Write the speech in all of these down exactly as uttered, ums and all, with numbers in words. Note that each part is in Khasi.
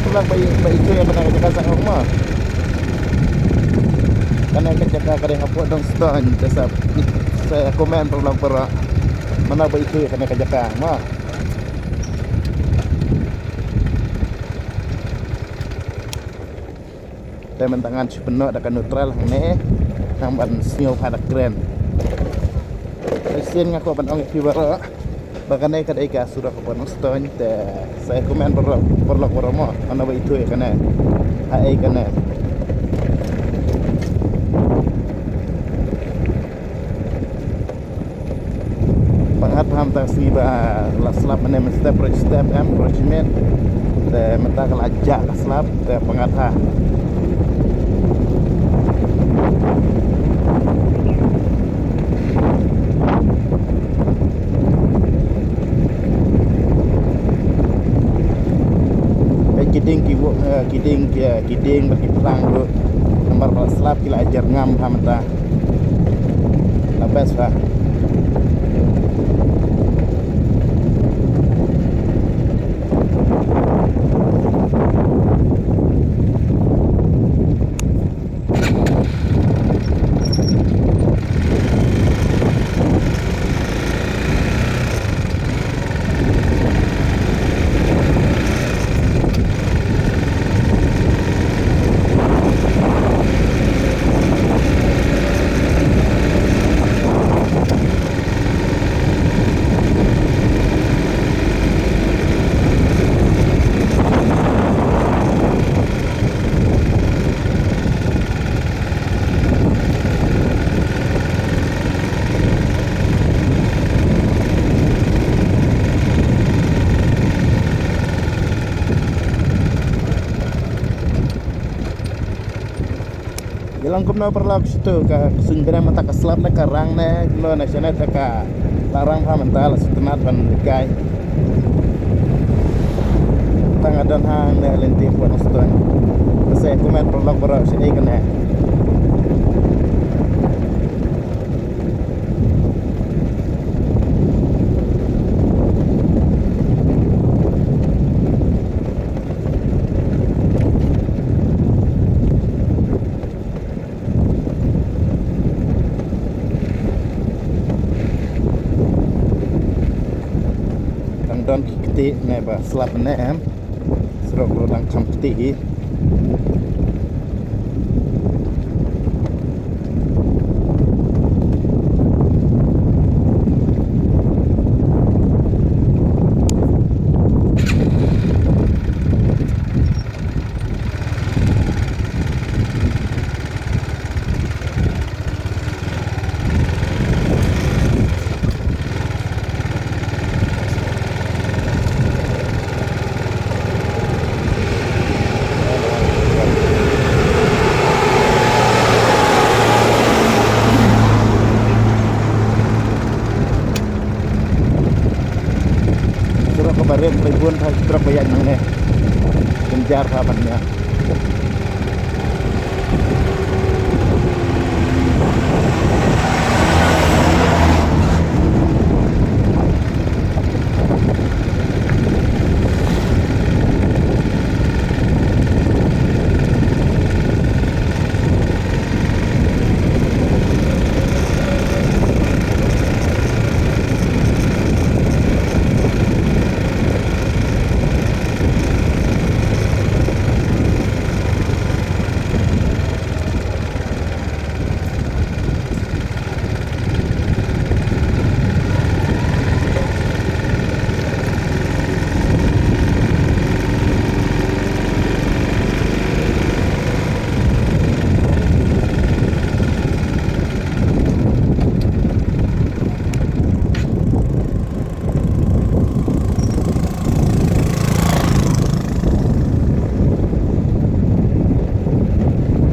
Lang ba i, ba i tu ïa kane ka jaka sa ong ma. Kane ka jaka ka dei hapoh Dong Stone, te sa, sa comment paralok baroh. Mano ba i tu ïa kane ka jaka ma. Te mynta ngan shu pynnoh da ka neutral hangne. Nang ban sngew ha da kren. Te sien nga kwah ban ong ïa phi baroh ba kane ka dei ka surok hapoh Nongstoiñ, te sa comment baroh, paralok baroh mo, mano ba ithuh ïa kane, ha ei kane. Pyngat ha mynta ka sngi ba la slap mynne mynstep, briew step em, briew shi miet. Te mynta ka la jah ka slap, te pyngat ha. Peit ki dieng ki wok, eh, ki dieng ki, eh, ki dieng bad ki plang ruh. Namar ba la slap ki la jer ngam ha mynta. La best ba. Ïa long kumno paralok, shitu ka suiñ bneng mynta ka slap ne ka rang ne kumno ne shane, te ka la rang bha mynta, la shu tynnat ban leit kai. Tang nga don hangne lynti hapoh Nongstoiñ. Te sa comment paralok baroh shaei kane. Dang don ki ktieh ne ba slap ne em. Surok ruh dang kham ktieh hi. Surok kaba rit, trei bun, trei bun, trei bun, trei bun, trei bun, trei bun,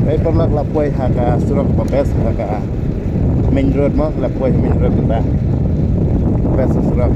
Ei paralok, la poi ha ka surok ba best, ha ka main road mo, la poi main road mynta. Best surok.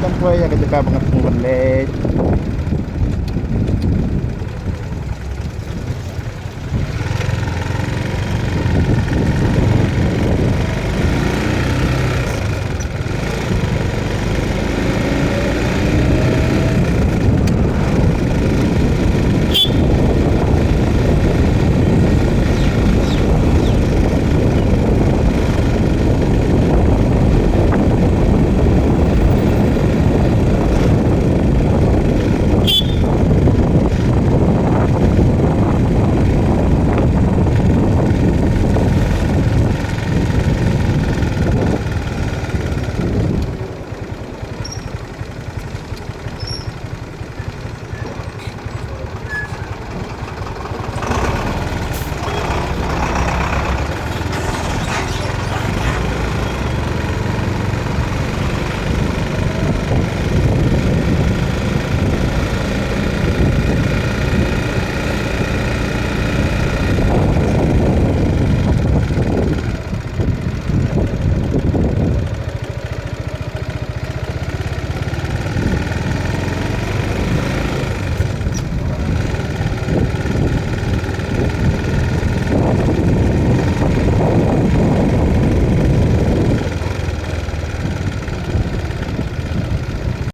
Kan poi ïa ka jaka ba nga sngewbha ban leit.